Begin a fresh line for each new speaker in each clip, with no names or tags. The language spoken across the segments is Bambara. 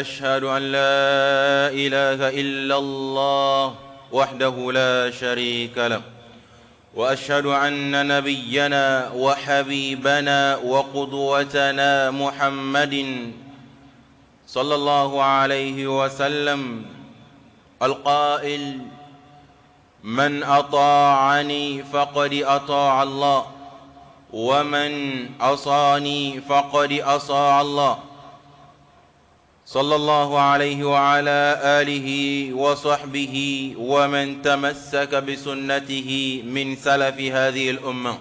أشهد أن لا إله إلا الله وحده لا شريك له وأشهد أن نبينا وحبيبنا وقدوتنا محمد صلى الله عليه وسلم القائل من أطاعني فقد أطاع الله ومن عصاني فقد أصاع الله صلى الله عليه وعلى آله وصحبه ومن تمسك بسنته من سلف هذه الأمة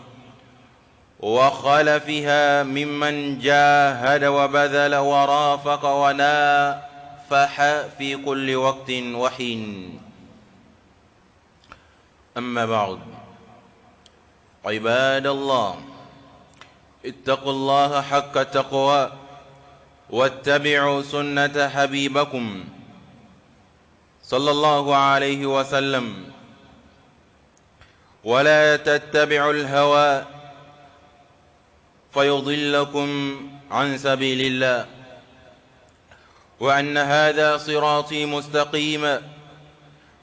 وخلفها ممن جاهد وبذل ورافق ونافح في كل وقت وحين أما بعد عباد الله اتقوا الله حق التقوى واتبعوا سنة حبيبكم صلى الله عليه وسلم ولا تتبعوا الهوى فيضلكم عن سبيل الله وأن هذا صراطي مستقيما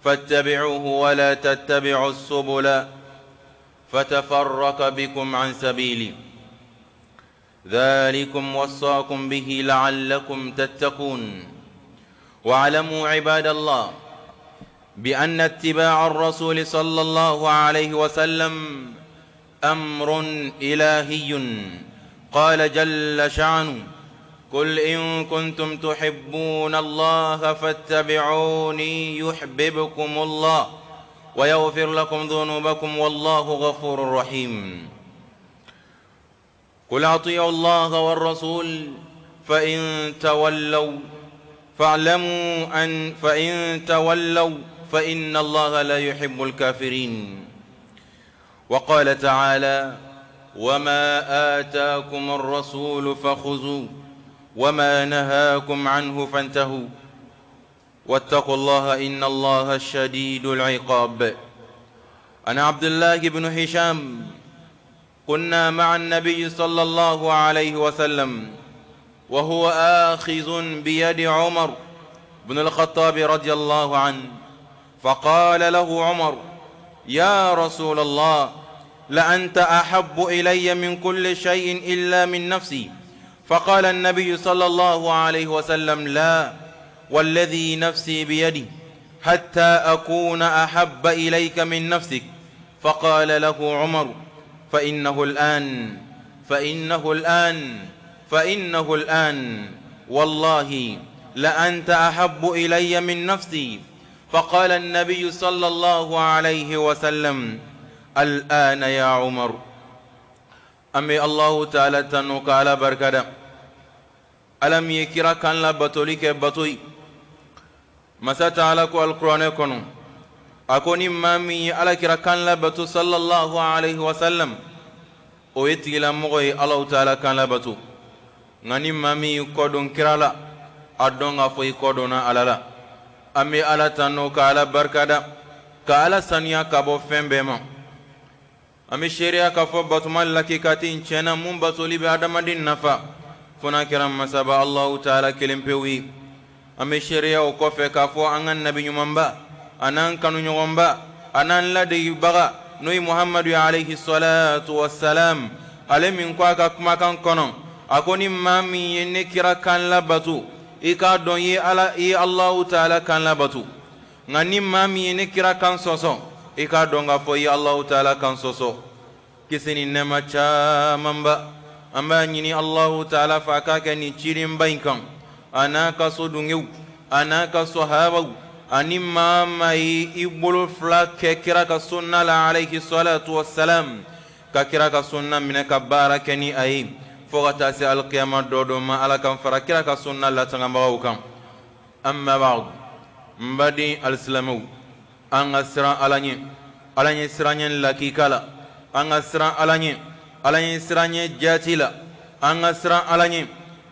فاتبعوه ولا تتبعوا السبل فتفرق بكم عن سبيلي ذلكم وصاكم به لعلكم تتقون واعلموا عباد الله بأن اتباع الرسول صلى الله عليه وسلم أمر إلهي قال جل شعنه قل إن كنتم تحبون الله فاتبعوني يحببكم الله ويغفر لكم ذنوبكم والله غفور رحيم قل أطيعوا الله والرسول فإن تولوا فاعلموا أن فإن تولوا فإن الله لا يحب الكافرين وقال تعالى وما آتاكم الرسول فخذوه وما نهاكم عنه فانتهوا واتقوا الله إن الله شديد العقاب أنا عبد الله بن هشام كنا مع النبي صلى الله عليه وسلم وهو آخذ بيد عمر بن الخطاب رضي الله عنه فقال له عمر يا رسول الله لأنت أحب إلي من كل شيء إلا من نفسي فقال النبي صلى الله عليه وسلم لا والذي نفسي بيدي حتى أكون أحب إليك من نفسك فقال له عمر فإنه الآن فإنه الآن فإنه الآن والله لأنت أحب إلي من نفسي فقال النبي صلى الله عليه وسلم الآن يا عمر أمي الله تعالى تنوك على بركة ala min ye kira kan labatoli kɛ bato ye masa taala ko alikuranɛ kɔnɔ a ko ni maa min ye ala kira kan labato sallallahu alaihi wasallam o ye tigilamɔgɔ ye alahu taala kan labato nka ni maa min y'i kɔ don kira la a dɔn k'a fɔ i kɔ donna ala la an bɛ ala tanu ka ala barikada ka ala saniya ka bɔ fɛn bɛɛ ma an bɛ seereya k'a fɔ batoma lakika tɛ yen tiɲɛ na mun batoli bɛ adamaden nafa fo n'a kɛra masaba Alahu taala kelen pewu ye an bɛ seereya o kɔfɛ k'a fɔ an ka nabi ɲumanba a n'an kanuɲɔgɔnba a n'an ladegebaga n'o ye muhamadu ye alayhi salatu wasalam ale min ko a ka kumakan kɔnɔ a ko ni maa min ye ne kira kan labato i k'a dɔn i ye ala i ye Alahu taala kan labato nka ni maa min ye ne kira kan sɔsɔ i k'a dɔn k'a fɔ i ye alahu taala kan sɔsɔ kisi ni nɛɛma camanba an b'a ɲini alahu taala fɛ a k'a kɛ nin cidenba in kan a n'a ka so dungew a n'a ka sɔhabaw ani maa maa ye i bolo fila kɛ kira ka sunna la alayhi salatu wasalam ka kira ka sunna minɛ ka baara kɛ ni a ye fo ka taa se alikiyama dɔ don ma ala k'an fara kira ka sunna latangabagaw kan amma ba'd n baden alisilamɛw an ka siran ala ɲɛ ala ɲɛ siranɲɛ lakika la an ka siran ala ɲɛ ala ɲɛ siranɲɛ jaati la an ka siran ala ɲɛ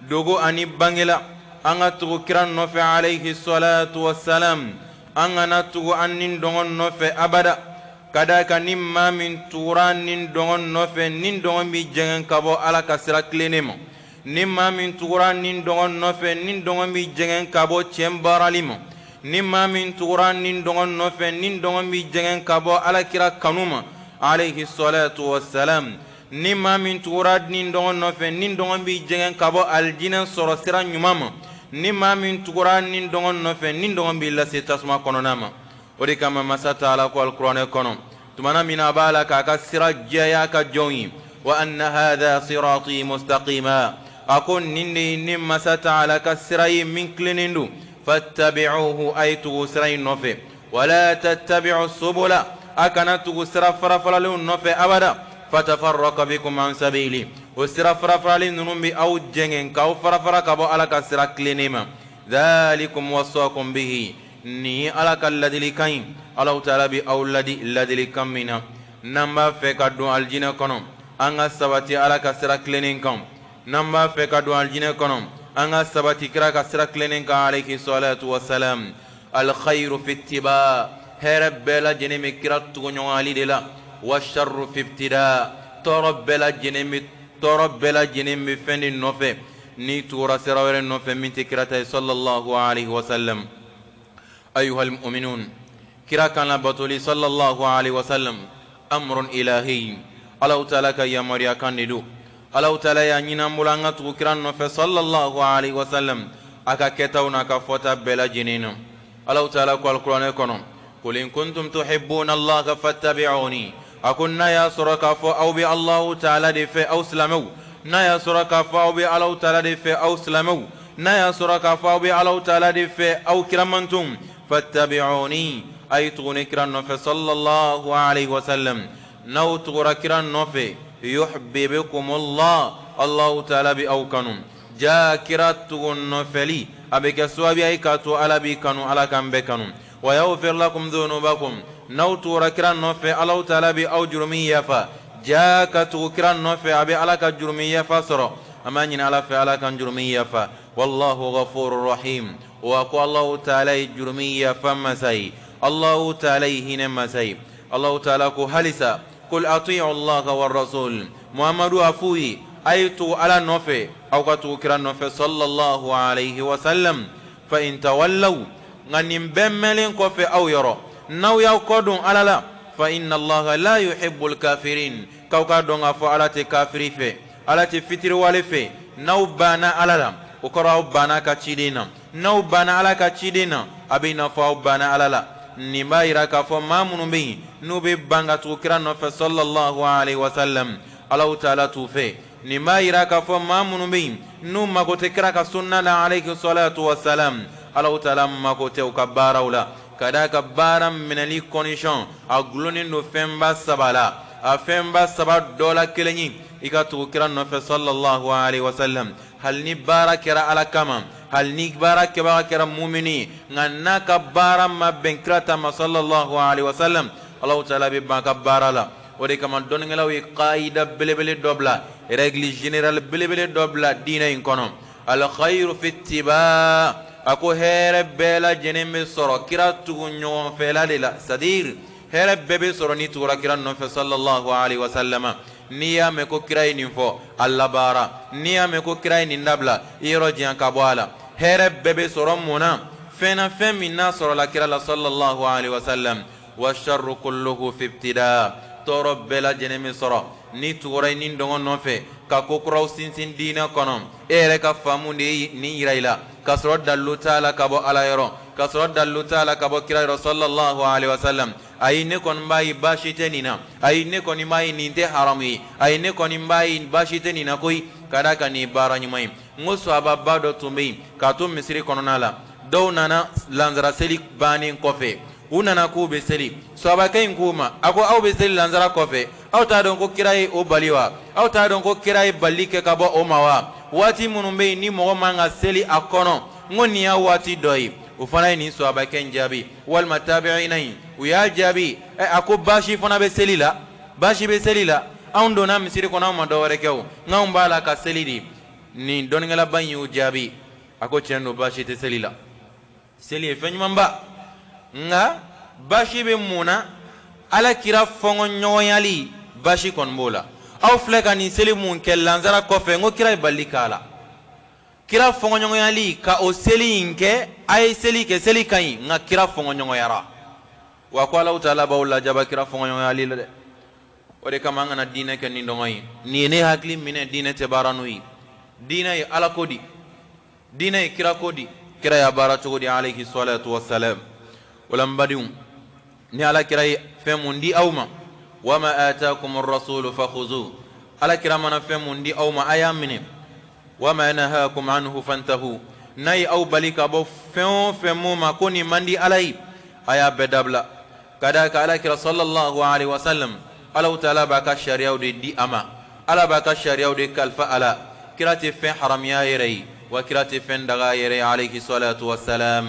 dogo ani bange la an ka tugu kira nɔfɛ alayhi salatu wasalam an kana tugu an ni dɔngɔ nɔfɛ abada ka d'a kan ni maa min tugura ni dɔngɔ nɔfɛ ni dɔngɔ b'i jɛngɛ ka bɔ ala ka sira tilennen ma Ni maa min tugura nin dɔngɔ nɔfɛ, nin dɔngɔ b'i jɛngɛn ka bɔ tiɲɛ baarali ma. Ni maa min tugura nin dɔngɔ nɔfɛ, nin dɔngɔ b'i jɛngɛn ka bɔ alakira kanu ma alayhi salatu wassalam. Ni maa min tugura nin dɔngɔ nɔfɛ, nin dɔngɔ b'i jɛngɛn ka bɔ alijinɛ sɔrɔ sira ɲuman ma. Ni maa min tugura nin dɔngɔ nɔfɛ, nin dɔngɔ b'i lase tasuma kɔnɔna ma. O de kama masa taala ko alikuranɛ kɔnɔ tumana min a b'a la k'a ka sira jɛya ka jɔnw ye, wa anna hadha sirati mustaqima, a ko nin de ye ni masa taala ka sira ye min tilennen don, fattabi'uhu, a ye tugu sira in nɔfɛ, wala tattabi'u subula, a kana tugu sira farafaralenw nɔfɛ abada, fatafarraqa bikum an sabili, o sira farafaralen ninnu bɛ aw jɛngɛn k'aw farafara ka bɔ Ala ka sira tilennen ma. Dhalikum wasaakum bihi, nin ye Ala ka ladilikan ye, Alahu taala bɛ aw ladi ladilikan min na. N'an b'a fɛ ka don alijinɛ kɔnɔ, an ka sabati Ala ka sira tilennen kan. N'an b'a fɛ ka don alijinɛ kɔnɔ, an ka sabati kira ka sira tilennen kan alayhi salatu wasalam. Alkhayru fi ittiba, hɛrɛ bɛɛ lajɛlen bɛ kira tuguɲɔgɔnyali de la. Wa sharru fi ibtida, tɔɔrɔ bɛɛ lajɛlen bɛ fɛn de nɔfɛ n'i tugura sira wɛrɛ nɔfɛ min tɛ kira ta ye sallallahu alayhi wa sallam. Ayuha almu'minun, kira kan labatoli sallallahu alayhi wa sallam amrun ilahi, Alahu taala ka yamaruya kan de don. Alahu taala y'a ɲini an bolo an ka tugu kira nɔfɛ sallallahu alayhi wa sallam a ka kɛtaw n'a ka fɔta bɛɛ lajɛlen na. Alahu taala ko alikuranɛ kɔnɔ, qul in kuntum tuhibbuna Allaha fattabi'uni, a ko n'a y'a sɔrɔ k'a fɔ aw bɛ Alahu taala de fɛ aw silamɛw, n'a y'a sɔrɔ k'a fɔ aw bɛ Alahu taala de fɛ aw silamɛw, n'a y'a sɔrɔ k'a fɔ aw bɛ Alahu taala de fɛ aw kiramantonw, fattabi'uni, a ye tugu ne kira nɔfɛ sallallahu alayhi wa sallam. N'aw tugura kira nɔfɛ, yuhibbukumullah, Alahu taala bɛ aw kanu. Ja kira tugu nɔfɛli a bɛ kɛ sababuya ye k'a to Ala b'i kanu, Ala k'an bɛɛ kanu. Wa yaghfir lakum dhunubakum, n'aw tugura kira nɔfɛ, Alahu taala bɛ aw jurumi yafa. Ja ka tugu kira nɔfɛ a bɛ Ala ka jurumi yafa sɔrɔ. An b'a ɲini Ala fɛ Ala k'an jurumi yafa. Wallahu ghafurur rahim, wa ko Alahu taala ye jurumi yafa masa ye, Alahu taala ye hinɛ masa ye. Alahu taala ko halisa, qul ati'u Allaha war rasul, Muhamadu a f'u ye a ye tugu Ala nɔfɛ, aw ka tugu kira nɔfɛ sallallahu alayhi wa sallam. Fa in tawallaw, nka nin bɛɛ mɛnlen kɔfɛ aw yɔrɔ, n'aw y'aw kɔ don Ala la, fa inna Allaha la yuhibbul kafirin, k'aw k'a dɔn k'a fɔ Ala tɛ kafiri fɛ, Ala tɛ fitiriwale fɛ. N'aw banna Ala la, o kɔrɔ aw banna ka ciden na. N'aw banna Ala ka ciden na, a bɛ i n'a fɔ aw banna Ala la. Nin b'a yira k'a fɔ maa minnu bɛ yen n'u bɛ ban ka tugu kira nɔfɛ sallallahu alayhi wa sallam, Alahu taala t'u fɛ. Nin b'a yira k'a fɔ maa minnu bɛ yen n'u mako tɛ kira ka sunna la alayhi salatu wa salam, Alahu taala mako tɛ u ka baaraw la. Ka d'a ka baara minɛli condition a gulonnen don fɛnba saba la. A fɛnba saba dɔ la kelen ye i ka tugu kira nɔfɛ sallallahu alayhi wa sallam. Hali ni baara kɛra Ala kama, hali ni baara kɛbaga kɛra mumini ye, nka n'a ka baara ma bɛn kira ta ma sallallahu alayhi wa sallam, Alahu taala bɛ ban a ka baara la. O de kama dɔnnikɛlaw ye qaida belebele dɔ bila, règle générale belebele dɔ bila diinɛ in kɔnɔ. Alkhayru fi ittiba, a ko hɛrɛ bɛɛ lajɛlen bɛ sɔrɔ kira tugu ɲɔgɔnfɛla de la, c'est à dire hɛrɛ bɛɛ bɛ sɔrɔ n'i tugura kira nɔfɛ sallallahu alayhi wa sallam. N'i y'a mɛn ko kira ye nin fɔ, a labaara. N'i y'a mɛn ko kira ye nin dabila, i yɔrɔ janya ka bɔ a la. Hɛrɛ bɛɛ bɛ sɔrɔ mun na? Fɛn na, fɛn min n'a sɔrɔla kira la sallallahu alayhi wa sallam. Wa sharru kulluhu fi ibtida, tɔɔrɔ bɛɛ lajɛlen bɛ sɔrɔ n'i tugura i ni dɔngɔ nɔfɛ ka ko kuraw sinsin diinɛ kɔnɔ. E yɛrɛ ka faamu de ye nin yira i la, k'a sɔrɔ dalilu t'a la ka bɔ Ala yɔrɔ, k'a sɔrɔ dalilu t'a la ka bɔ kira yɔrɔ sallallahu alayhi wa sallam. Ayi, ne kɔni b'a ye baasi tɛ nin na. Ayi, ne kɔni b'a ye nin tɛ haramu ye. Ayi, ne kɔni b'a ye baasi tɛ nin na koyi. Ka d'a kan nin ye baara ɲuman ye. N ko sahababa dɔ tun bɛ yen k'a to misiri kɔnɔna la, dɔw nana lansara seli bannen kɔfɛ, u nana k'u bɛ seli. Sahabakɛ in k'u ma, a ko aw bɛ seli lansara kɔfɛ, aw t'a dɔn ko kira ye o bali wa? Aw t'a dɔn ko kira ye bali kɛ ka bɔ o ma wa? Waati minnu bɛ yen ni mɔgɔ man ka seli a kɔnɔ, n ko nin y'a waati dɔ ye. O fana ye nin sahabakɛ in jaabi, walima tabi'ina in u y'a jaabi, a ko baasi fana bɛ seli la, baasi bɛ seli la. Anw donna misiri kɔnɔ, anw ma dɔ wɛrɛ kɛ o, n'anw b'a la ka seli de. Nin dɔnnikɛlaba in y'u jaabi, a ko tiɲɛ don, baasi tɛ seli la, seli ye fɛn ɲumanba, nka baasi bɛ mun na? Ala kira fɔnkɔɲɔgɔnyali baasi kɔni b'o la. Aw filɛ ka nin seli mun kɛ lansara kɔfɛ, n ko kira ye bali k'a la. Kira fɔngɔɲɔgɔnyali ka o seli in kɛ, a ye seli kɛ, seli ka ɲi, nka kira fɔngɔɲɔgɔnyara. Wa ko Alahu taala b'aw lajaba kira fɔngɔɲɔgɔnyali la dɛ. O de kama an kana diinɛ kɛ ni dɔngɔ ye. Nin ye ne hakili minɛ, diinɛ tɛ baara n'o ye. Diinɛ ye Ala ko di, diinɛ ye kira ko di, kira y'a baara cogo di alayhi salatu wasalam. O la n badenw, ni ala kira ye fɛn mun di aw ma, wama atakum rasulu fakhuzu, ala kira mana fɛn mun di aw ma, a y'a minɛ. Wama nahakum anhu fantahu, n'a ye aw bali ka bɔ fɛn o fɛn mun ma ko nin man di ala ye, a y'a bɛɛ dabila. Ka d'a kan ala kira sallallahu alaihi wasallam, Alahu taala b'a ka sariyaw de di a ma, ala b'a ka sariyaw de kalifa a la. Kira tɛ fɛn haramiya yɛrɛ ye, wa kira tɛ fɛn daga yɛrɛ ye alayhi salatu wasalam.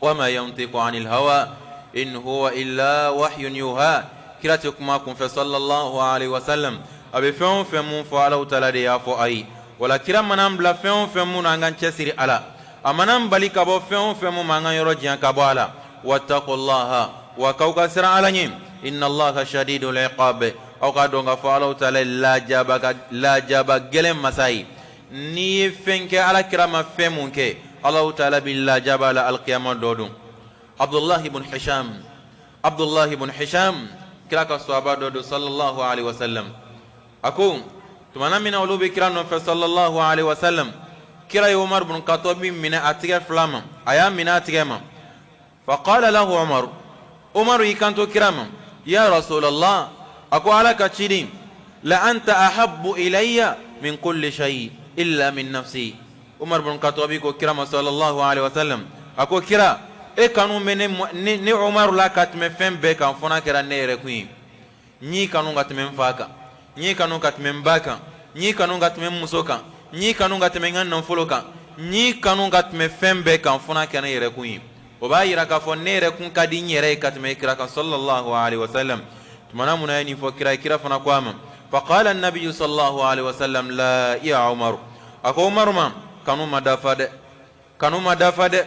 Wama yantiqu anil hawa in huwa illa wahyun yuha, kira tɛ kuma kunfɛ sallallahu alaihi wasallam. A bɛ fɛn o fɛn mun fɔ, Alahu taala de y'a fɔ a ye. Wala kira mana an bila fɛn o fɛn mun na, an k'an cɛsiri a la. A mana an bali ka bɔ fɛn o fɛn mun ma, an ka yɔrɔ janya ka bɔ a la. Wattaqullaha, wa k'aw ka siran Ala ɲɛ. Inna Allaha shadidul iqab, aw k'a dɔn k'a fɔ Alahu taala ye lajaba ka lajaba gɛlɛn masa ye. N'i ye fɛn kɛ, ala kira ma fɛn mun kɛ, Alahu taala b'i lajaba la alikiyama dɔ don. Abdullahi ibn Hisham, Abdullahi ibn Hisham, kira ka sahaba dɔ don sallallahu alaihi wasallam. A ko tumana min na olu bɛ kira nɔfɛ sallallahu alaihi wasallam, kira ye Umar ibn Khattab minɛ a tigɛ fila ma, a y'a minɛ a tigɛ ma. Faqala lahu Umar, Umar y'i kanto kira ma, ya Rasulallah, a ko ala ka ciden, la anta ahabbu ilayya min kulli shay illa min nafsi. Umar ibn Khattab ko kira ma sallallahu alaihi wasallam, a ko kira, e kanu bɛ ne ne Umar la ka tɛmɛ fɛn bɛɛ kan, fo n'a kɛra ne yɛrɛ kun ye. N y'i kanu ka tɛmɛ n fa kan, n y'i kanu ka tɛmɛ n ba kan, n y'i kanu ka tɛmɛ n muso kan, n y'i kanu ka tɛmɛ n ka nafolo kan, n y'i kanu ka tɛmɛ fɛn bɛɛ kan, fo n'a kɛra ne yɛrɛ kun ye. O b'a yira k'a fɔ ne yɛrɛ kun ka di n yɛrɛ ye ka tɛmɛ kira kan sallallahu alaihi wasallam. Tumana mun na ye nin fɔ kira ye, kira fana ko a ma, faqala an-nabiyyu sallallahu alaihi wasallam, la ya Umaru, a ko Umaru ma, kanu ma dafa dɛ, kanu ma dafa dɛ.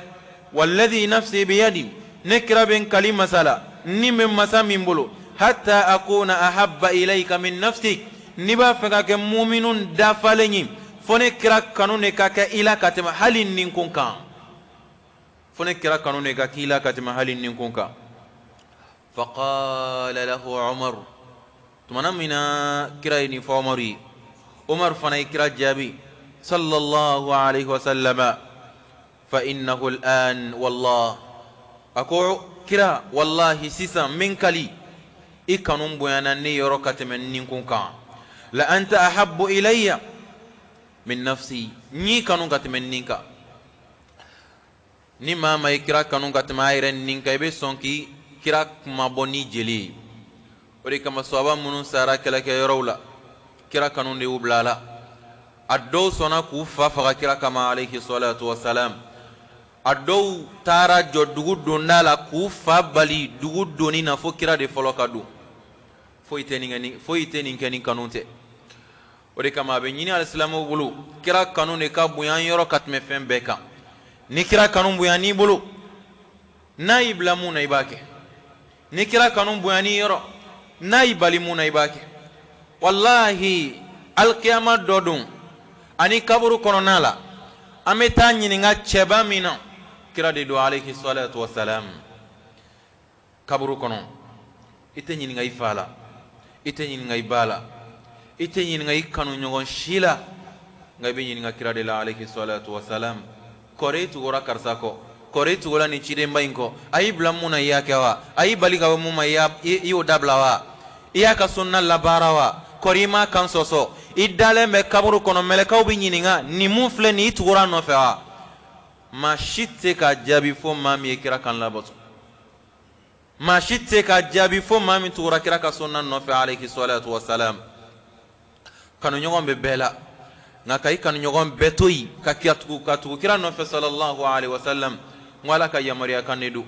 Walladhi nafsi biyadi, ne kira bɛ n kali masa la, ni bɛ masa min bolo, hatta akuna ahabba ilayka min nafsik, n'i b'a fɛ ka kɛ muminu dafalen ye, fo ne kira kanu de ka kɛ i la ka tɛmɛ hali ninkun kan, fo ne kira kanu de ka k'i la ka tɛmɛ hali ninkun kan. Faqala lahu Umar, tumana min na kira ye nin fɔ Umaru ye, Umaru fana ye kira jaabi sallallahu alaihi wasallam, fa innahu al'an wallah, a ko kira, wallahi sisan n bɛ n kali, i kanu bonyana ne yɔrɔ ka tɛmɛ ninkun kan. La anta ahabbu ilayya min nafsi, n y'i kanu ka tɛmɛ nin kan. Ni maa ma i kira kanu ka tɛmɛ a yɛrɛ nin kan, i bɛ sɔn k'i kira kuma bɔ ni jeli ye. O de kama sahaba minnu sara kɛlɛkɛyɔrɔw la, kira kanu de y'u bila a la. A dɔw sɔnna k'u fa faga kira kama alayhi salatu wasalam. A dɔw taara jɔ dugu donda la k'u fa bali dugu donni na fo kira de fɔlɔ ka don. Foyi tɛ nin kɛ ni, foyi tɛ nin kɛ ni kanu tɛ. O de kama a bɛ ɲini alisilamɛw bolo, kira kanu de ka bonya an yɔrɔ ka tɛmɛ fɛn bɛɛ kan. Ni kira kanu bonya n'i bolo, n'a y'i bila mun na i b'a kɛ. Ni kira kanu bonya n'i yɔrɔ, n'a y'i bali mun na i b'a kɛ. Walahi alikiyama dɔ don ani kaburu kɔnɔna la, an bɛ taa ɲininka cɛba min na, kira de don alayhi salatu wasalam. Kaburu kɔnɔ, i tɛ ɲininka i fa la, i tɛ ɲininka i ba la, i tɛ ɲininka i kanuɲɔgɔn si la, nka i bɛ ɲininka kira de la alayhi salatu wasalam. Kɔri i tugura karisa kɔ, kɔri i tugura nin cidenba in kɔ, a y'i bila mun na i y'a kɛ wa? A y'i bali ka bɔ mun ma i y'o dabila wa? I y'a ka sunna labaara wa? Kɔri i m'a kan sɔsɔ? I dalen bɛ kaburu kɔnɔ, mɛlɛkɛw bɛ ɲininka, nin mun filɛ nin, i tugura a nɔfɛ wa? Maa si tɛ se k'a jaabi fo maa min ye kira kan labato. Maa si tɛ se k'a jaabi fo maa min tugura kira ka sunna nɔfɛ alayhi salatu wasalam. Kanuɲɔgɔn bɛ bɛɛ la, nka ka i kanuɲɔgɔn bɛɛ to yen ka tugu ka tugu kira nɔfɛ sallallahu alaihi wasallam, n ko ala ka yamaruya kan de don,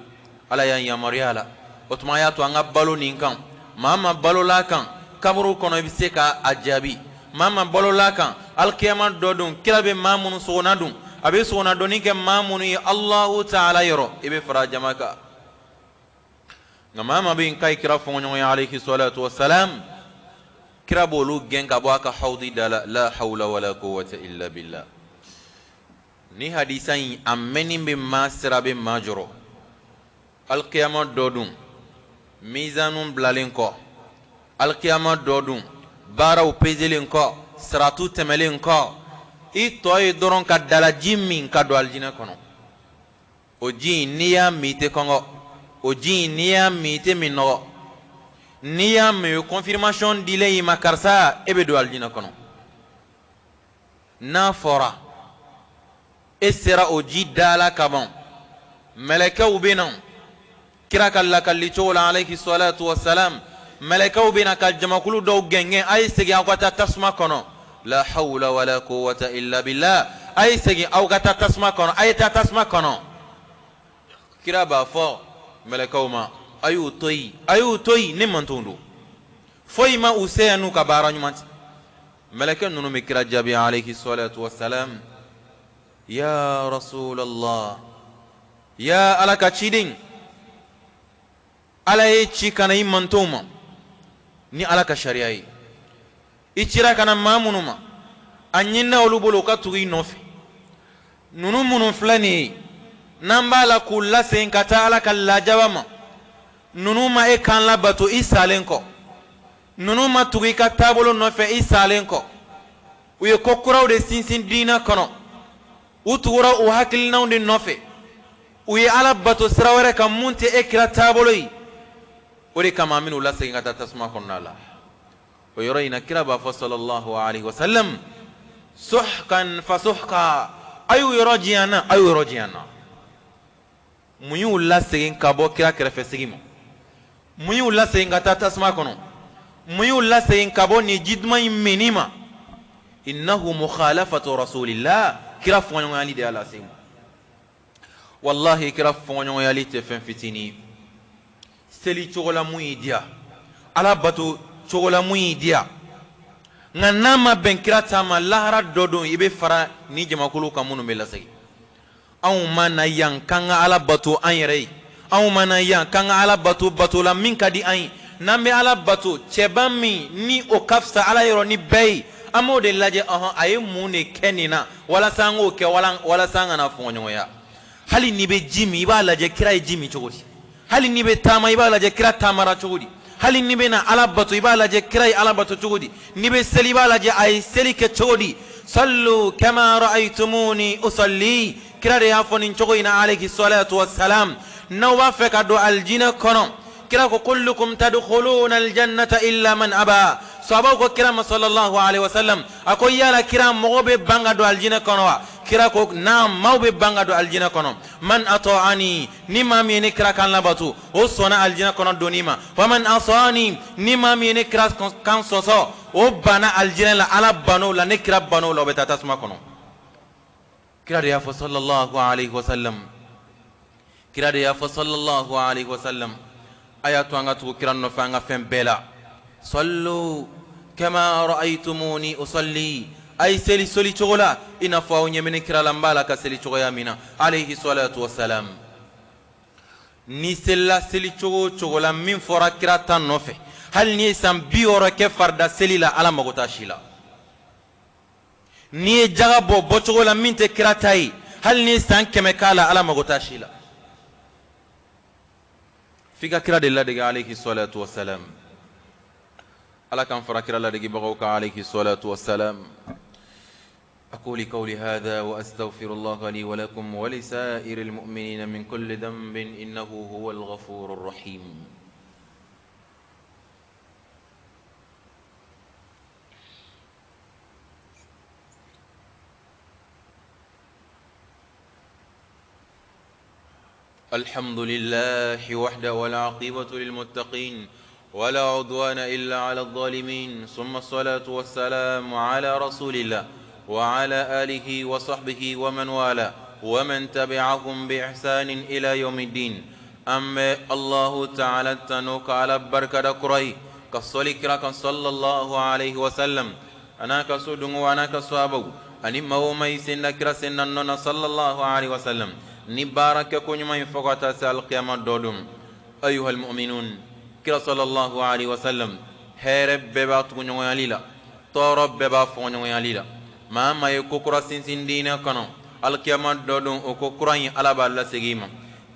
ala y'an yamaruya la. O tuma a y'a to an ka balo nin kan. Maa ma balola kan kaburu kɔnɔ, i bɛ se ka a jaabi. Maa ma balola kan alikiyama dɔ don, kira bɛ maa minnu sogona dun, a bɛ sogona donni kɛ maa minnu ye Alahu taala yɔrɔ, i bɛ fara jama kan. Nka maa maa bɛ yen k'a ye kira fɔɲɔgɔnya alayhi salatu wasalam, kira b'olu gɛn ka bɔ a ka hawudi da la. La hawla wala quwwata illa billah. Ni hadisa in a mɛnni bɛ maa siran, bɛ maa jɔrɔ. Alikiyama dɔ don, mizanu bilalen kɔ, alikiyama dɔ don, baaraw peselen kɔ, siratu tɛmɛlen kɔ, i tɔ ye dɔrɔn ka dalaji min ka don alijinɛ kɔnɔ. O ji in, n'i y'a min, i tɛ kɔngɔ. O ji in, n'i y'a min, i tɛ minnɔgɔ. N'i y'a min, o ye confirmation dilen y'i ma, karisa, e bɛ don alijinɛ kɔnɔ. N'a fɔra e sera o ji da la kaban, mɛlɛkɛw bɛ na. Kira ka lakali cogo la, alayhi salatu wasalam, mɛlɛkɛw bɛ na ka jamakulu dɔw gɛngɛn: a ye segin, aw ka taa tasuma kɔnɔ. La hawla wala quwwata illa billah. A ye segin, aw ka taa tasuma kɔnɔ, a ye taa tasuma kɔnɔ. Kira b'a fɔ mɛlɛkɛw ma: a y'u to yen, a y'u to yen, ne mantonw don, foyi ma u se yan n'u ka baara ɲuman tɛ. Mɛlɛkɛ ninnu bɛ kira jaabi, alayhi salatu wasalam: ya rasulallah, ya Ala ka ciden, Ala ye ci ka na i mantonw ma ni Ala ka sariya ye. I cira ka na maa minnu ma, a ɲinina olu bolo u ka tugu i nɔfɛ. Ninnu minnu filɛ nin ye, n'an b'a la k'u lasegin ka taa Ala ka lajaba ma, ninnu ma e kan labato i salen kɔ, ninnu ma tugu i ka taabolo nɔfɛ i salen kɔ. U ye ko kuraw de sinsin diinɛ kɔnɔ, u tugura u hakilinaw de nɔfɛ, u ye Ala bato sira wɛrɛ kan mun tɛ e kira taabolo ye. O de kama an bɛn'u lasegin ka taa tasuma kɔnɔna la. O yɔrɔ in na, kira b'a fɔ, sallallahu alaihi wasallam: suhkan fa suhka, a y'u yɔrɔ janya n na, a y'u yɔrɔ janya n na. Mun y'u lasegin ka bɔ kira kɛrɛfɛ sigi ma? Mun y'u lasegin ka taa tasuma kɔnɔ? Mun y'u lasegin ka bɔ nin ji duman in minni ma? Innahu mukhalafatu rasulillah. Kira fɔɲɔgɔnyali de y'a lase ma. Wallahi, kira fɔɲɔgɔnyali tɛ fɛn fitinin ye. Seli cogo la mun y'i diya, Ala bato cogo la mun y'i diya, nka n'a ma bɛn kira ta ma, lahara dɔ don i bɛ fara ni jamakulu kan minnu bɛ lasegin. Anw ma na yan k'an ka Ala bato an yɛrɛ ye. Anw ma na yan k'an ka Ala bato bato la min ka di an ye. N'an bɛ Ala bato, cɛba min ni o ka fisa Ala yɔrɔ ni bɛɛ ye, an b'o de lajɛ. Ɔhɔn, a ye mun de kɛ nin na walasa an k'o kɛ, walasa an kana fɔɲɔgɔnya? Hali n'i bɛ ji min, i b'a lajɛ kira ye ji min cogo di. Hali n'i bɛ taama, i b'a lajɛ kira taamara cogo di. Hali n'i bɛ na Ala bato, i b'a lajɛ kira ye Ala bato cogo di. N'i bɛ seli, i b'a lajɛ a ye seli kɛ cogo di. Sallu kama ra'aytumuni usalli. Kira de y'a fɔ nin cogo in na, alayhi salatu wassalam. N'aw b'a fɛ ka don aljinɛ kɔnɔ, kira ko: kullukum tadkhuluna aljannata illa man aba. Sahabaw ko kira ma, sallallahu alaihi wasallam, a ko: yala kira, mɔgɔ bɛ ban ka don aljinɛ kɔnɔ wa? Kira ko: naam, maaw bɛ ban ka don aljinɛ kɔnɔ. Man ata'ani, ni maa min ye ne kira kan labato, o sɔnna aljinɛ kɔnɔ donni ma. Wa man asani, ni maa min ye ne kira kan sɔsɔ, o banna aljinɛ la. Ala ban'o la, ne kira ban'o la, o bɛ taa tasuma kɔnɔ. Kira de y'a fɔ, sallallahu alaihi wasallam. Kira de y'a fɔ, sallallahu alaihi wasallam. A y'a to an ka tugu kira nɔfɛ an ka fɛn bɛɛ la. Sallu kama ra'aytumuni usalli. A ye seli seli cogo la i n'a fɔ aw ɲɛ bɛ ne kira la n b'a la ka seli cogoya min na, alayhi salatu wasalam. Ni selila seli cogo o cogo la min fɔra kira ta nɔfɛ, hali n'i ye san 60 kɛ farida seli la, Ala mago t'a si la. N'i ye jaga bɔ bɔcogo la min tɛ kira ta ye, hali n'i ye san 100 k'a la, Ala mago t'a si la. F'i ka kira de ladege, alayhi salatu wasalam. Ala k'an fara kira ladegebagaw kan, alayhi salatu wasalam. أقول قولي هذا وأستغفر الله لي ولكم ولسائر المؤمنين من كل ذنب، إنه هو الغفور الرحيم. الحمد لله وحده، والعاقبة للمتقين، ولا عدوان إلا على الظالمين، ثم الصلاة والسلام على رسول الله وعلى آله وصحبه ومن والاه ومن تبعهم بإحسان إلى يوم الدين. An bɛ Allahu Taala tanu ka Ala barikada kura ye, ka sɔli kira kan, sallallahu alaihi wasallam, a n'a ka so dungo, a n'a ka sahabaw, ani maa o maa y'i sen da kira sen na nɔ na, sallallahu alaihi wasallam, ni baara kɛ ko ɲuman ye fo ka taa se alikiyama dɔ don. Ayuhal mu'minun, kira sallallahu alaihi wasallam, hɛrɛ bɛɛ b'a tuguɲɔgɔnyali la, tɔɔrɔ bɛɛ b'a fɔɲɔgɔnyali la. Maa maa ye ko kura sinsin diinɛ kɔnɔ, Alikiyama dɔ don, o ko kura in, Ala b'a lasegin i ma.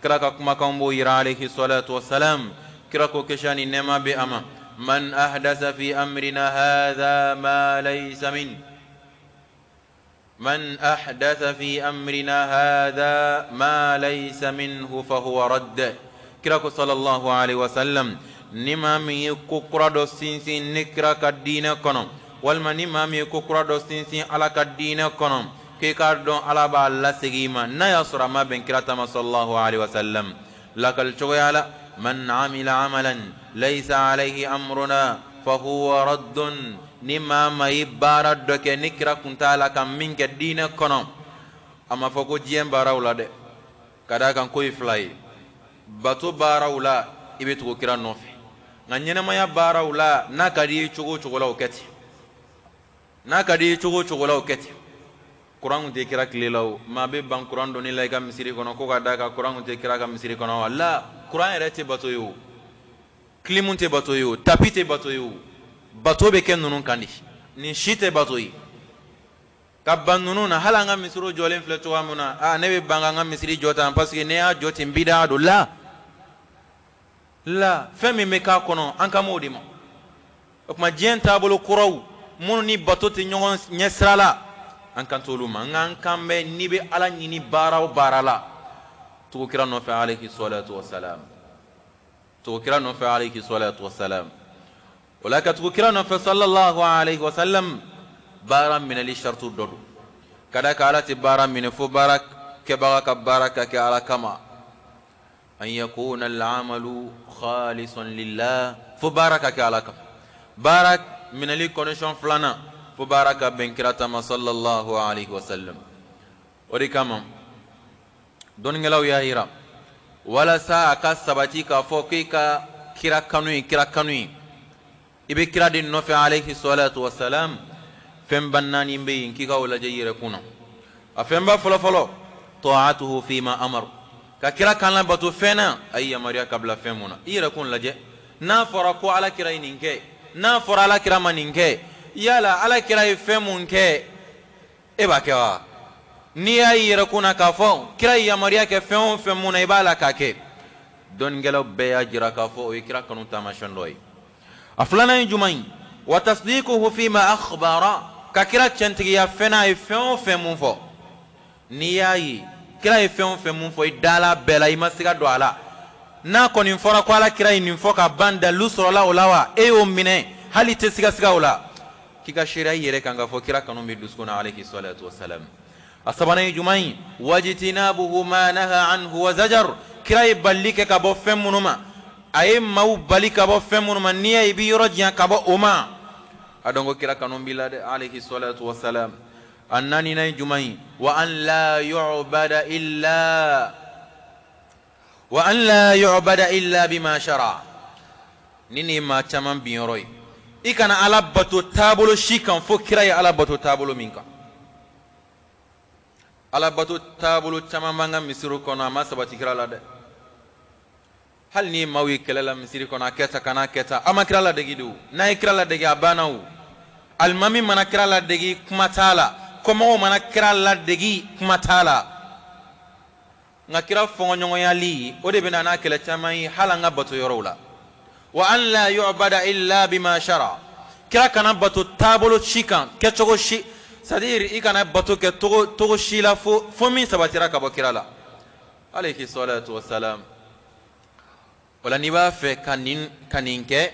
Kira ka kumakan b'o yira, alayhi salatu wasalam. Kira ko, kisi ni nɛɛma bɛ a ma: man ahdasa fi amrina hadha ma laysa min, man ahdatha fi amrina hadha ma laysa minhu fahuwa radd. Kira ko, sallallahu alaihi wasallam, ni maa min ye ko kura dɔ sinsin ne kira ka diinɛ kɔnɔ, walima ni maa min ye ko kura dɔ sinsin Ala ka diinɛ kɔnɔ, k'e k'a dɔn Ala b'a lasegin i ma, n'a y'a sɔrɔ a ma bɛn kira ta ma, sallallahu alaihi wasallam. Lakali cogoya la: man amila amalan laysa alayhi amruna fahuwa raddun. Ni maa ma ye baara dɔ kɛ ni kira kun t'a la ka min kɛ diinɛ kɔnɔ, a ma fɔ ko diɲɛ baaraw la dɛ, ka d'a kan ko ye fila ye. Bato baaraw la, i bɛ tugu kira nɔfɛ, nka ɲɛnamaya baaraw la, n'a ka di i ye cogo o cogo la, o kɛ ten. N'a ka di i ye cogo o cogo la, o kɛ ten. Kuran kun tɛ kira tile la. O maa bɛ ban kuran donni la i ka misiri kɔnɔ, ko ka d'a kan kuran kun tɛ kira ka misiri kɔnɔ wa? La, kuran yɛrɛ tɛ bato ye o, clim tɛ bato ye o, tapis tɛ bato ye o. Bato bɛ kɛ ninnu kan de. Nin si tɛ bato ye. Ka ban ninnu na, hali an ka misiriw jɔlen filɛ cogoya min na, aa, ne bɛ ban k'an ka misiri jɔ tan parce que ne y'a jɔ ten, bida don. La la, fɛn min bɛ k'a kɔnɔ, an kan b'o de ma. O tuma, diɲɛ taabolo kuraw minnu ni bato tɛ ɲɔgɔn ɲɛ sira la, an kan t'olu ma. Nka an kan bɛ, n'i bɛ Ala ɲini baara o baara la, tugu kira nɔfɛ, alayhi salatu wasalam. Tugu kira nɔfɛ, alayhi salatu wasalam. O la, ka tugu kira nɔfɛ, sallallahu alayhi wasallam, baara minɛli saratu dɔ don, ka da kan Ala tɛ baara minɛ fo baara kɛbaga ka baara ka kɛ Ala kama. An yakuna al'amalu khalisan lillah, fo baara ka kɛ Ala kama. Baara minɛli condition filanan, fo baara ka bɛn kira ta ma, sallallahu alayhi wasallam. O de kama, dɔnnikɛlaw y'a yira, walasa a ka sabati k'a fɔ k'e ka kira kanu ye kira kanu ye, i bɛ kira de nɔfɛ, alayhi salatu wasalam, fɛnba naani bɛ yen k'i ka o lajɛ i yɛrɛ kun na. A fɛnba fɔlɔfɔlɔ: ta'atuhu fima amar, ka kira kan labato fɛn na a ye yamaruya ka bila fɛn mun na. I yɛrɛ kun lajɛ, n'a fɔra ko Ala kira ye nin kɛ, n'a fɔra Ala kira ma nin kɛ, yala Ala kira ye fɛn mun kɛ, e b'a kɛ wa? N'i y'a y'i yɛrɛ kun na k'a fɔ kira ye yamaruya kɛ fɛn o fɛn mun na, i b'a la k'a kɛ, dɔnnikɛlaw bɛɛ y'a jira k'a fɔ o ye kira kanu taamasiyɛn dɔ ye. A filanan ye jumɛn ye? Wa tasdiquhu fima akhbara, ka kira tiɲɛtigiya fɛn n'a ye fɛn o fɛn mun fɔ. N'i y'a ye kira ye fɛn o fɛn mun fɔ, i dala bɛɛ la, i ma siga don a la. N'a kɔni fɔra ko Ala kira ye nin fɔ ka ban, dalilu sɔrɔla o la wa, e y'o minɛ, hali tɛ sigasiga o la, k'i ka seereya i yɛrɛ kan k'a fɔ kira kanu bɛ dusukun na, alayhi salatu wasalam. A sabanan ye jumɛn ye? Wajitinabuhu ma naha anhu wa zajar. Kira ye balili kɛ ka bɔ fɛn minnu ma, a ye maaw bali ka bɔ fɛn minnu ma, n'i y'a ye i b'i yɔrɔ janya ka bɔ o ma, a dɔn ko kira kanu b'i la dɛ, alayhi salatu wasalam. A naaninan ye jumɛn ye? Wa an la yu'bada illa, wa an la yu'bada illa bima shara. Ni nin ye maa caman bin yɔrɔ ye. I kana Ala bato taabolo si kan fo kira ye Ala bato taabolo min kan. Ala bato taabolo caman b'an ka misiriw kɔnɔ, a ma sabati kira la dɛ. Hali ni ye maaw ye kɛlɛ la misiri kɔnɔ, a kɛ tan, kana kɛ tan, a ma kira ladegi de o. N'a ye kira ladegi, a banna o. Alimami mana kira ladegi, kuma t'a la. Kɔmɔgɔw mana kira ladegi, kuma t'a la. Nka kira fɔnkɔɲɔgɔnyali, o de bɛ na n'a kɛlɛ caman ye hali an ka bato yɔrɔw la. Wa an la yu'bada illa bima shara, kira kana bato taabolo si kan, kɛcogo si, c'est à dire i kana bato kɛ togo togo si la fo min sabatira ka bɔ kira la, alayhi salatu wasalam. O la, n'i b'a fɛ ka nin kɛ,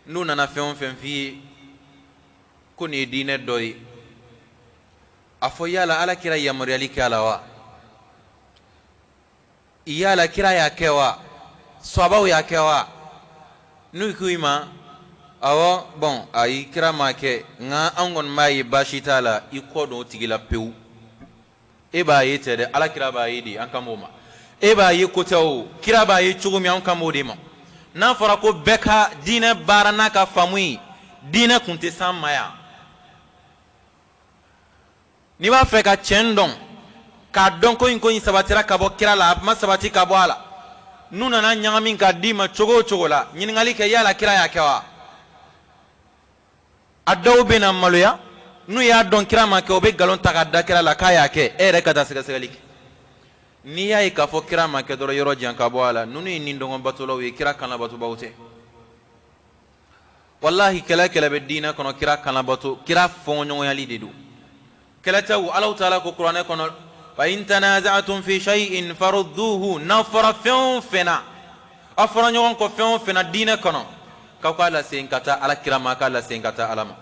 n'u nana fɛn o fɛn f'i ye ko nin ye diinɛ dɔ ye, a fɔ: yala Ala kira yamaruyali kɛ a la wa? Yala kira y'a kɛ wa? Sabaw y'a kɛ wa? N'u ko i ma: awɔ, bɔn, ayi, kira m'a kɛ, nka an kɔni b'a ye baasi t'a la, i kɔ don o tigi la pewu. E b'a ye tɛ dɛ, Ala kira b'a ye de, an kan b'o ma. E b'a ye ko tɛ o, kira b'a ye cogo min, an kan b'o de ma. N'a fɔra ko bɛɛ ka diinɛ baara n'a ka faamu ye, diinɛ kun tɛ s'an ma yan. N'i b'a fɛ ka tiɲɛ dɔn, k'a dɔn ko in sabatira ka bɔ kira la, a ma sabati ka bɔ a la, n'u nana ɲagami k'a d'i ma cogo o cogo la, ɲininkali kɛ: yala kira y'a kɛ wa? A dɔw bɛ na maloya. N'u y'a dɔn kira m'a kɛ, u bɛ nkalon ta ka da kira la k'a y'a kɛ. E yɛrɛ ka taa sɛgɛsɛgɛli kɛ. N'i y'a ye k'a fɔ kira m'a kɛ dɔrɔn, yɔrɔ jan ka bɔ a la. Ninnu ye nidungɔ batolaw ye, kira kanlabatobaw tɛ. Walahi, kɛlɛ kɛlɛ bɛ diinɛ kɔnɔ, kira kanlabato, kira fɔɲɔgɔnyali de don. Kɛlɛ tɛ o. Alahu taala ko kuranɛ kɔnɔ: fa in tanaza'tum fi shay'in farudduhu. N'aw fɔra fɛn o fɛn na, aw fɔra ɲɔgɔn kɔ fɛn o fɛn na diinɛ kɔnɔ, k'aw k'a lase ka taa ala kira ma, k'a lase ka taa ala ma.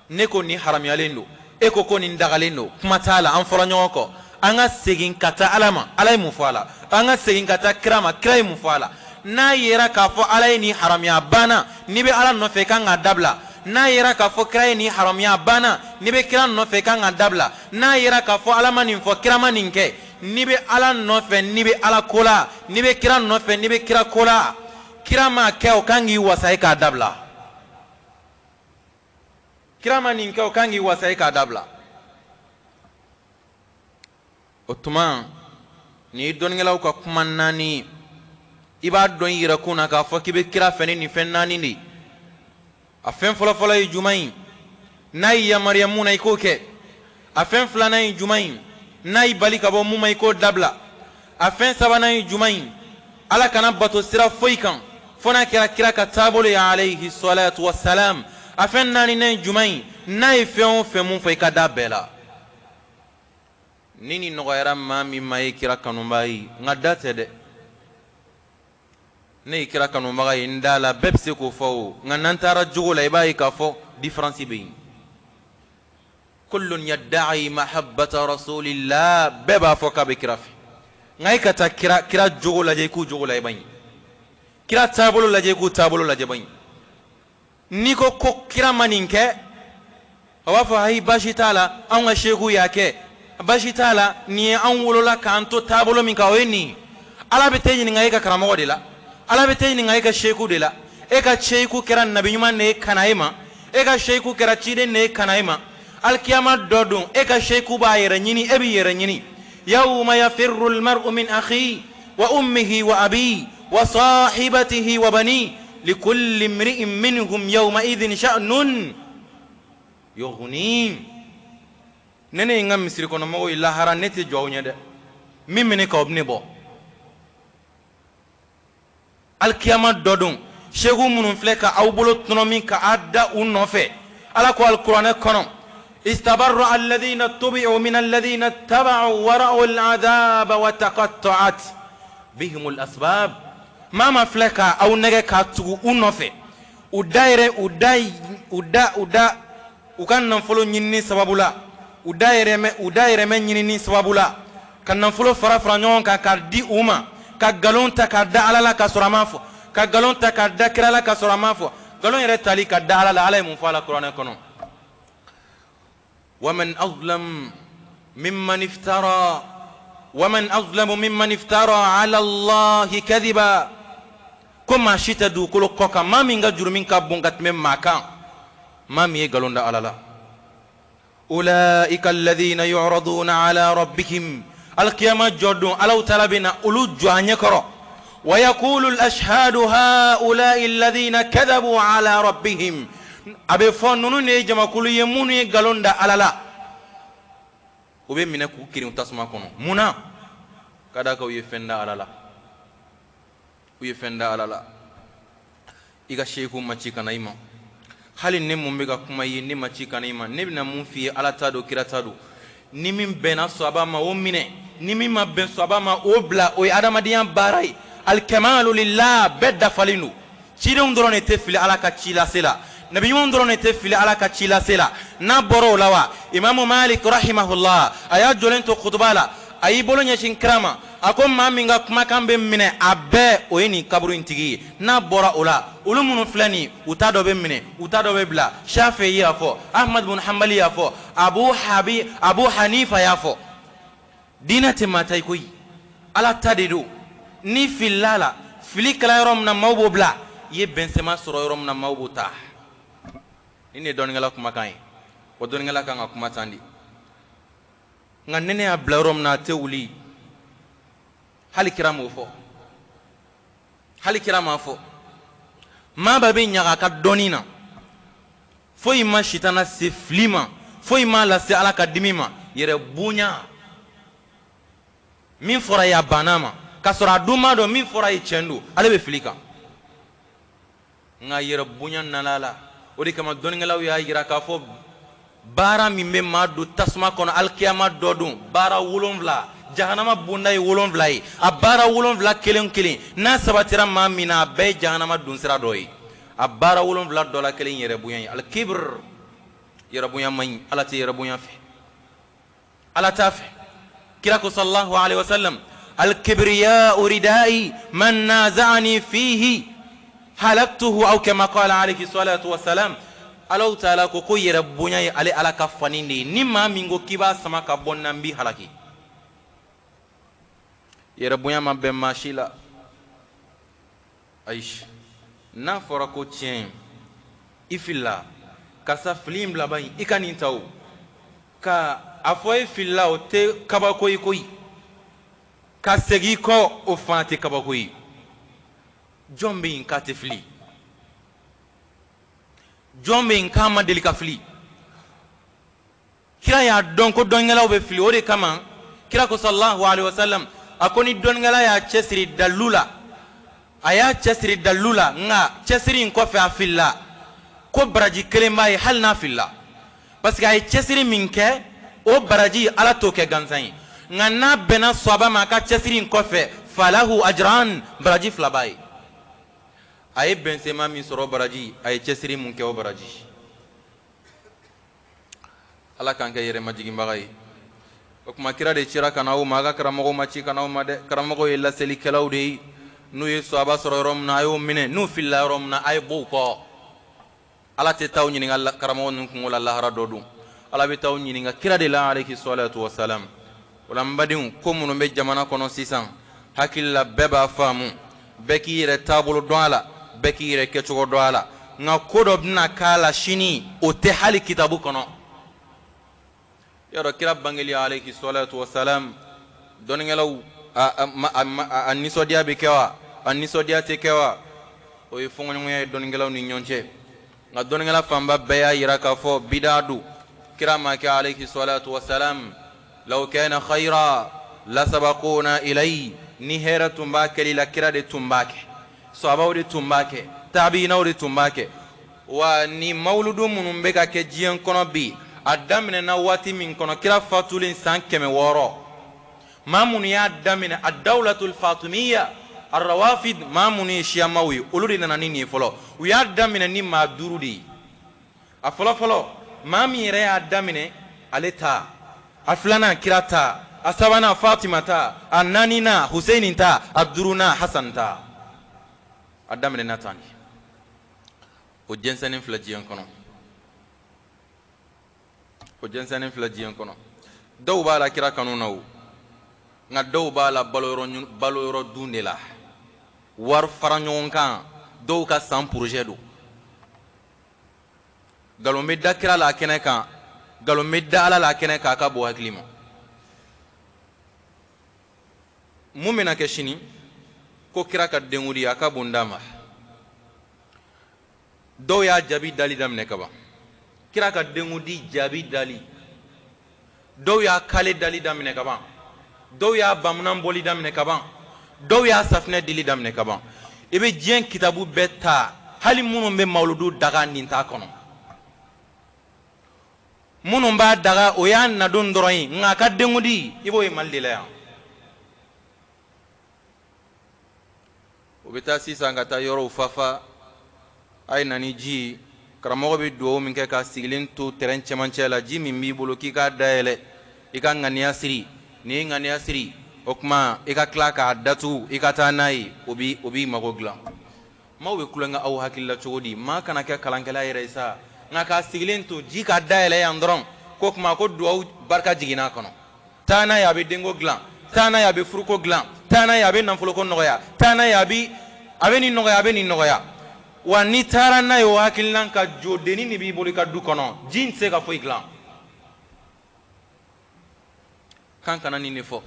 Ne ko nin haramuyalen don, e ko ko nin dagalen don, kuma t'a la, an fɔra ɲɔgɔn kɔ, an ka segin ka taa ala ma, ala ye mun fɔ a la? An ka segin ka taa kira ma, kira ye mun fɔ a la? N'a yera k'a fɔ ala ye nin haramuya, banna. N'i bɛ ala nɔfɛ, i kan k'a dabila. N'a yera k'a fɔ kira ye nin haramuya, banna. N'i bɛ kira nɔfɛ, i kan k'a dabila. N'a yera k'a fɔ ala ma nin fɔ, kira ma nin kɛ, n'i bɛ ala nɔfɛ, n'i bɛ ala ko la, n'i bɛ kira nɔfɛ, n'i bɛ kira ko la, kira m'a kɛ, o kan k'i wasa i k'a dabila. Kira ma nin kɛ, o kan k'i wasa i k'a dabila. O tuma, nin ye dɔnnikɛlaw ka kuma naani ye. I b'a dɔn i yɛrɛ kun na k'a fɔ k'i bɛ kira fɛ ni nin fɛn naani de ye. A fɛn fɔlɔfɔlɔ ye jumɛn ye? N'a y'i yamaruya mun na, i k'o kɛ. A fɛn filanan ye jumɛn ye? N'a y'i bali ka bɔ mun ma, i k'o dabila. A fɛn sabanan ye jumɛn ye? Ala kana bato sira foyi kan fo n'a kɛra kira ka taabolo ye, alayhi salatu wasalam. A fɛn naaninan ye jumɛn ye? N'a ye fɛn o fɛn mun fɔ, i ka da bɛɛ la. Ni nin nɔgɔyara maa min ma, ye kira kanubaa ye. Nka da tɛ dɛ. Ne ye kira kanubaga ye n da la, bɛɛ bɛ se k'o fɔ o. Nka n'an taara jogo la, i b'a ye k'a fɔ différence bɛ yen. Kullun yadda'i mahabbata rasulillah, bɛɛ b'a fɔ k'a bɛ kira fɛ. Nka e ka taa kira jogo lajɛ, i k'u jogo lajɛ ban ye. Kira taabolo lajɛ, i k'u taabolo lajɛ ban ye. N'i ko ko kira ma nin kɛ, a b'a fɔ ayi, baasi t'a la, anw ka seku y'a kɛ, baasi t'a la. Nin ye anw wolola k'an to taabolo min kan, o ye nin ye. Ala bɛ t'e ɲininka e ka karamɔgɔ de la, Ala bɛ t'e ɲininka e ka seku de la. E ka seku kɛra nabi ɲuman de ye ka na e ma, e ka seku kɛra ciden de ye ka na e ma. Alikiyama dɔ don, e ka seku b'a yɛrɛ ɲini, e b'i yɛrɛ ɲini. Yawma yafirru almar'u min akhi wa ummihi wa abi wa sahibatihi wa bani likulli imri'in minhum yawma idhin sha'nun yughni. Ne ye n ka misiri kɔnɔmɔgɔw ye lahara, ne tɛ jɔ aw ɲɛ dɛ. Min bɛ ne kan, o bɛ ne bɔ. Alikiyama dɔ don, seku minnu filɛ ka aw bolo tɔnɔmi ka aw da u nɔfɛ, Ala ko alikuranɛ kɔnɔ: istabarra alladhina tubi'u min alladhina taba'u wa ra'u al'adaba wa taqatta'at bihimul asbab. Maa ma filɛ ka aw nɛgɛ k'a tugu u nɔfɛ, u da yɛrɛ, u da, u da, u da u ka nafolo ɲinini sababu la, u da yɛrɛmɛ ɲinini sababu la, ka nafolo fara fara ɲɔgɔn kan k'a di u ma, ka nkalon ta k'a da Ala la k'a sɔrɔ a ma fɔ, ka nkalon ta k'a da kira la k'a sɔrɔ a ma fɔ. Nkalon yɛrɛ tali ka da Ala la, Ala ye mun fɔ a la kuranɛ kɔnɔ? Waman azlam mimman iftara, waman azlamu mimman iftara ala Allahi kadhiba. Ko maa si tɛ dugukolo kɔ kan, maa min ka jurumi ka bon ka tɛmɛ maa kan, maa min ye nkalon da Ala la. Ulaika alladhina yu'raduna ala rabbihim. Alkiyama jɔ don, Alaw taala bɛ na olu jɔ a ɲɛkɔrɔ. Wa yaqulu al-ashhadu haula'i alladhina kadhabu ala rabbihim. A bɛ fɔ ninnu de ye jamakulu ye minnu ye nkalon da Ala la. U bɛ minɛ k'u kirin tasuma kɔnɔ. Mun na? Ka d'a kan u ye fɛn da Ala la, u ye fɛn da Ala la. I ka seku ma ci ka na i ma. Hali ne mun bɛ ka kuma i ye, ne ma ci ka na i ma. Ne bɛna mun f'i ye, Ala ta don, kira ta don. Ni min bɛnna sɔaba ma, o minɛ. Ni min ma bɛn sɔaba ma, o bila. O ye adamadenya baara ye. Alikamalu lillah, bɛɛ dafalen don. Cidenw dɔrɔn de tɛ fili Ala ka ci lase la, nabi ɲumanw dɔrɔn de tɛ fili Ala ka ci lase la. N'a bɔra o la wa, Imamu Malik rahimahullah, a y'a jɔlen to kutuba la, a y'i bolo ɲɛsin kira ma, a ko maa min ka kumakan bɛ minɛ a bɛɛ, o ye nin kaburu in tigi ye. N'a bɔra o la, olu minnu filɛ nin, u t'a dɔ bɛ minɛ, u t'a dɔ bɛ bila. Shafi'i y'a fɔ, Ahmad bin Hanbali y'a fɔ, Abu Hanifa y'a fɔ. Diinɛ tɛ maa ta ye koyi, Ala ta de don. N'i filila la, fili kɛla yɔrɔ min na, maaw b'o bila. I ye bɛnsɛma sɔrɔ yɔrɔ min na, maaw b'o ta. Nin de ye dɔnnikɛla kumakan ye. Wa dɔnnikɛla kan ka kuma tan de. Nka ni ne y'a bila yɔrɔ min na, a tɛ wuli. Hali kira m'o fɔ, hali kira m'a fɔ. Maa bɛɛ bɛ ɲaga a ka dɔnni na. Foyi ma sitana se fili ma. Foyi m'a lase Ala ka dimi ma, yɛrɛ bonya. Min fɔra ye a banna ma, k'a sɔrɔ a dun m'a dɔn min fɔra ye tiɲɛ don, ale bɛ fili kan. Nka yɛrɛ bonya nana a la. O de kama dɔnnikɛlaw y'a jira k'a fɔ baara min bɛ maa don tasuma kɔnɔ alikiyama dɔ don, baara 7, jahanama bonda ye 7 ye. A baara 7 kelen kelen n'a sabatira maa min na, a bɛɛ ye jahanama donsira dɔ ye. A baara 7 dɔ la kelen yɛrɛ bonya ye, alikibir. Yɛrɛ bonya man ɲi, Ala tɛ yɛrɛ bonya fɛ, Ala t'a fɛ. Kira ko sallallahu alaihi wasallam, alkibriya ridai man naza'ani fihi halaktuhu, aw kama qala alayhi salatu wasalam. Alahu taala ko ko yɛrɛ bonya ye ale Ala ka fani de ye. Ni maa min ko k'i b'a sama ka bɔ n na, n b'i halaki. Yɛrɛ bonya ma bɛn maa si la. Ayi, n'a fɔra ko tiɲɛ, i filila, karisa, fili in bila ban, i ka nin ta. O ka a fɔ e filila, o tɛ kabako ye koyi. Ka segin i kɔ, o fana tɛ kabako ye. Jɔn bɛ yen k'a tɛ fili? Jɔn bɛ yen k'a ma deli ka fili? Kira y'a dɔn ko dɔnnikɛlaw bɛ fili. O de kama kira ko sallallahu alaihi wasallam, a ko ni dɔnnikɛla y'a cɛsiri dalilu la, a y'a cɛsiri dalilu la, nka cɛsiri in kɔfɛ a filila, ko baraji kelen b'a ye hali n'a filila, parce que a ye cɛsiri min kɛ, o baraji Ala t'o kɛ gansan ye. Nka n'a bɛnna sɔaba ma a ka cɛsiri in kɔfɛ, falahu ajran, baraji 2 b'a ye. A ye bɛnsema min sɔrɔ baraji, a ye cɛsiri mun kɛ o baraji. Ala k'an kɛ yɛrɛ majiginbaga ye. O tuma kira de cira ka na aw ma, a ka karamɔgɔw ma ci ka na aw ma dɛ. Karamɔgɔw ye laselikɛlaw de ye. N'u ye sɔaba sɔrɔ yɔrɔ min na, a y'o minɛ. N'u filila yɔrɔ min na, a ye bɔ u kɔ. Ala tɛ taa aw ɲininka karamɔgɔ ninnu kungo la lahara dɔ don. Ala bɛ taa aw ɲininka kira de la alayhi salatu wasalam. O la n badenw, ko minnu bɛ jamana kɔnɔ sisan, hakili la bɛɛ b'a faamu, bɛɛ k'i yɛrɛ taabolo dɔn a la, bɛɛ k'i yɛrɛ kɛcogo dɔn a la. Nka ko dɔ bɛna k'a la sini, o tɛ hali kitabu kɔnɔ. Yɔrɔ kira bangeli alayhi salatu wasalam, dɔnnikɛlaw a nisɔndiya bɛ kɛ wa, a nisɔndiya tɛ kɛ wa, o ye fɔnkɔɲɔgɔnya ye dɔnnikɛlaw ni ɲɔgɔn cɛ. Nka dɔnnikɛla fanba bɛɛ y'a jira k'a fɔ bida don, kira ma kɛ alayhi salatu wasalam. Law kana khayra lasabaquna ilayhi, ni hɛrɛ tun b'a kɛli la, kira de tun b'a kɛ, sahabaw de tun b'a kɛ, tabiinaw de tun b'a kɛ. Wa ni mawuludu minnu bɛ ka kɛ diɲɛ kɔnɔ bi, a daminɛna waati min kɔnɔ, kira fatulen san 600, maa minnu y'a daminɛ, a dawlatul fatimiya arrawafid, maa minnu ye siyamaw ye, olu de nana ni nin ye fɔlɔ. U y'a daminɛ ni maa 5 de ye. A fɔlɔfɔlɔ, maa min yɛrɛ y'a daminɛ, ale ta. A filanan, kira ta. A sabanan, Fatima ta. A naaninan, Huseini ta. A duurunan, Hasan ta. A daminɛna tan de. O jɛnsɛnnin filɛ diɲɛ kɔnɔ, o jɛnsɛnnin filɛ diɲɛ kɔnɔ. Dɔw b'a la kira kanu na o, nka dɔw b'a la balo yɔrɔ dun de la, wari fara ɲɔgɔn kan. Dɔw ka san projet don. Nkalon bɛ da kira la a kɛnɛ kan, nkalon bɛ da Ala la a kɛnɛ kan, a ka bon hakili ma. Mun bɛna kɛ sini? Ko kira ka denkundi, a ka bon d'a ma. Dɔw y'a jaabi dali daminɛ kaban, kira ka denkundi jaabi dali. Dɔw y'a kale dali daminɛ kaban, dɔw y'a bamunan bɔli daminɛ kaban, dɔw y'a safinɛ dili daminɛ kaban. I bɛ diɲɛ kitabu bɛɛ ta, hali minnu bɛ mawuludu daga, nin t'a kɔnɔ. Minnu b'a daga, o y'a nadon dɔrɔn ye. Nka a ka denkundi, i b'o ye Mali de la yan. O bɛ taa sisan ka taa yɔrɔw fafa. A ye na ni ji ye. Karamɔgɔ bɛ dugawu min kɛ k'a sigilen to terrain cɛmancɛ la, ji min b'i bolo, k'i k'a dayɛlɛ, i ka ŋaniya siri. N'i ye ŋaniya siri, o tuma i ka tila k'a datugu, i ka taa n'a ye, o b'i mago dilan. Maaw bɛ tulonkɛ aw hakili la cogo di? Maa kana kɛ kalankɛla yɛrɛ ye sa, nka k'a sigilen to ji ka dayɛlɛ yan dɔrɔn, ko tuma ko dugawu barika jiginna a kɔnɔ. Taa n'a ye, a bɛ denko dilan. Taa n'a ye, a bɛ furuko dilan. Taa n'a ye, a bɛ nafoloko nɔgɔya. Taa n'a ye, a bɛ nin nɔgɔya, a bɛ nin nɔgɔya. Wa n'i taara n'a ye, o hakilina ka jodennin de b'i bolo i ka du kɔnɔ, ji in tɛ se ka foyi dilan. K'an kana nin de fɔ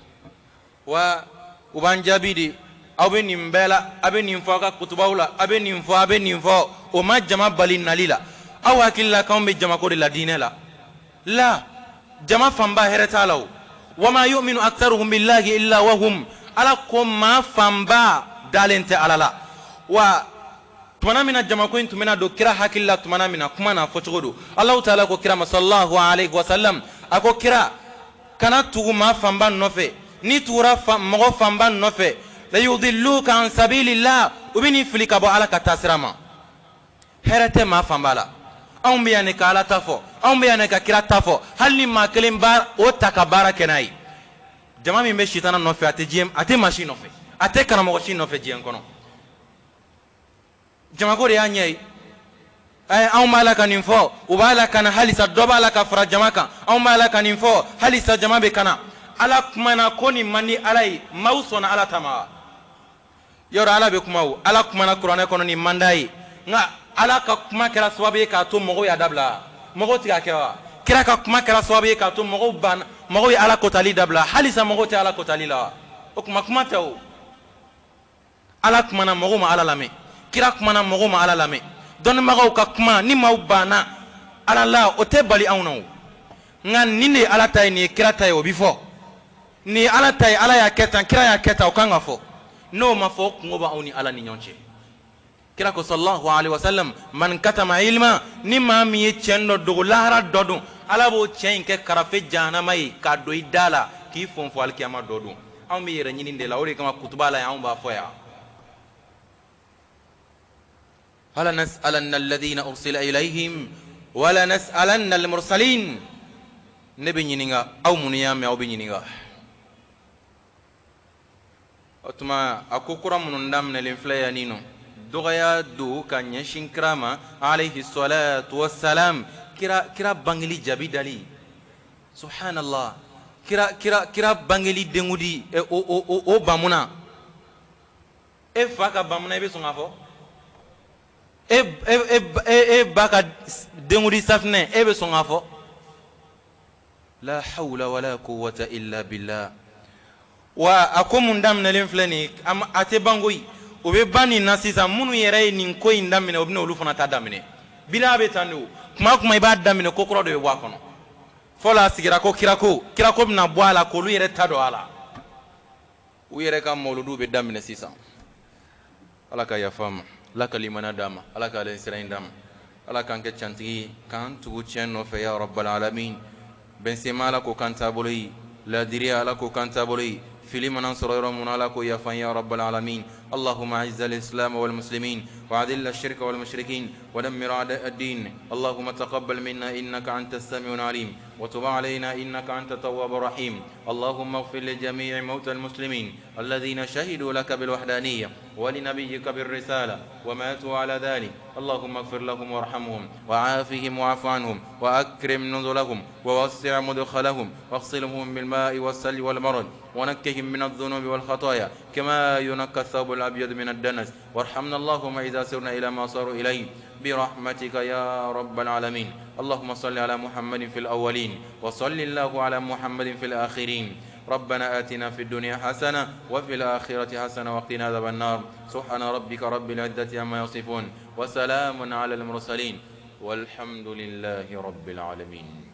wa? U b'an jaabi de: aw bɛ nin bɛɛ la, a bɛ nin fɔ aw ka kutubaw la, a bɛ nin fɔ, a bɛ nin fɔ, o ma jama bali nali la. Aw hakili la k'anw bɛ jamako de la diinɛ la. La jama fanba hɛrɛ t'a la o. Wama yuminu aktharuhum billahi illa wahum, Ala ko maa fanba dalen tɛ Ala la. Wa tumana min na jamako in tun bɛna don kira hakili la, tumana min na kuma n'a fɔcogo don, Alahu taala ko kira ma sallallahu alayhi wa sallam, a ko kira kana tugu maa fanba nɔfɛ. N'i tugura mɔgɔ fanba nɔfɛ, la yudilluka an sabilillah, u bɛ n'i fili ka bɔ Ala ka taasira ma. Hɛrɛ tɛ maa fanba la. Anw bɛ yan de ka Ala ta fɔ, anw bɛ yan de ka kira ta fɔ, hali ni maa kelen b'a o ta ka baara kɛ n'a ye. Jama min bɛ sitana nɔfɛ, a tɛ diɲɛ, a tɛ maa si nɔfɛ, a tɛ karamɔgɔ si nɔfɛ diɲɛ kɔnɔ. Jamako de y'a ɲɛ ye. Anw b'a la ka nin fɔ, u b'a la ka na halisa, dɔ b'a la ka fara jama kan. Anw b'a la ka nin fɔ halisa, jama bɛ ka na. Ala kumana ko nin man di Ala ye, maaw sɔnna Ala ta ma wa? Yɔrɔ Ala bɛ kuma o, Ala kumana kuranɛ kɔnɔ nin man d'a ye, nka Ala ka kuma kɛra sababu ye k'a to mɔgɔw y'a dabila, mɔgɔw tɛ k'a kɛ wa? Kira ka kuma kɛra sababu ye k'a to mɔgɔw ban, mɔgɔw ye Ala kotali dabila, halisa mɔgɔw tɛ Ala kotali la wa? O kuma kuma tɛ o. Ala kumana, mɔgɔw ma Ala lamɛn. Kira kumana, mɔgɔw ma Ala lamɛn. Dɔnnibagaw ka kuma, ni maaw banna Ala la, o tɛ bali anw na o. Nka nin de ye Ala ta ye, nin ye kira ta ye, o bɛ fɔ. Nin ye Ala ta ye, Ala y'a kɛ tan, kira y'a kɛ tan, o kan ka fɔ. N'o ma fɔ, o kunko b'anw ni Ala ni ɲɔgɔn cɛ. Kira ko sallallahu alaihi wasallam, man katama ilma, ni maa min ye tiɲɛ dɔ dogo, lahara dɔ don, Ala b'o tiɲɛ in kɛ karafe jahanama ye k'a don i da la k'i fonfon alikiyama dɔ don. Anw bɛ yɛrɛ ɲini de la, o de kama kutuba la yan anw b'a fɔ yan. Wala nas'alanna alladhina ursila ilayhim wala nas'alanna almursalin. Ne bɛ ɲininka, aw minnu y'a mɛn, aw bɛ ɲininka. O tuma a ko kura minnu daminɛlen filɛ yan nin nɔ, dɔgɔya don ka ɲɛsin kira ma alayhi salatu wassalam, kira bangeli jaabi dali, subhanallah, kira bangeli dengudi o bamuna. E fa ka bamuna, i bɛ sɔn k'a fɔ? E ba ka dengudi safinɛ, e bɛ sɔn k'a fɔ? La hawla wala quwwata illa billah. Wa a ko mun daminɛlen filɛ nin, a tɛ ban koyi. O bɛ ban nin na sisan. Minnu yɛrɛ ye nin ko in daminɛ, o bɛna olu fana ta daminɛ. Bidaa bɛ tan de o. Kuma o kuma i b'a daminɛ, ko kura dɔ bɛ bɔ a kɔnɔ. Fɔlɔ a sigira ko kirako, kirako bɛna bɔ a la k'olu yɛrɛ ta don a la. U yɛrɛ ka mawuludu bɛ daminɛ sisan. Ala ka yafa ma, Ala ka limaniya d'an ma, Ala ka ale sira in d'an ma, Ala k'an kɛ cantigi, k'an tugu tiɲɛ nɔfɛ ya rabbal alamin. Bɛnsenma, Ala k'o k'an taabolo ye. Ladiriya, Ala k'o k'an taabolo ye. Fili mana sɔrɔ yɔrɔ mun, Ala k'o yafa ya rabbal alamin. Allahumma a'izz al-islam wal muslimin wa adhill ash-shirka wal mushrikin wa dammir a'da ad-din. Allahumma taqabbal minna innaka anta as-sami'ul alim wa tub alayna innaka anta at-tawwabur rahim. اللهم اغفر لجميع موتى المسلمين الذين شهدوا لك بالوحدانية ولنبيك بالرسالة وماتوا على ذلك. اللهم اغفر لهم وارحمهم وعافهم واعف عنهم وأكرم نزلهم ووسع مدخلهم واغسلهم بالماء والثلج والبرد ونكهم من الذنوب والخطايا كما ينقى الثوب الأبيض من الدنس. وارحمنا اللهم إذا سرنا إلى ما صاروا إليه برحمتك يا رب العالمين. اللهم صل على محمد في الأولين وصل الله على محمد في الآخرين. ربنا آتنا في الدنيا حسنة وفي الآخرة حسنة وقنا عذاب النار. سبحان ربك رب العزة عما يصفون وسلام على المرسلين والحمد لله رب العالمين.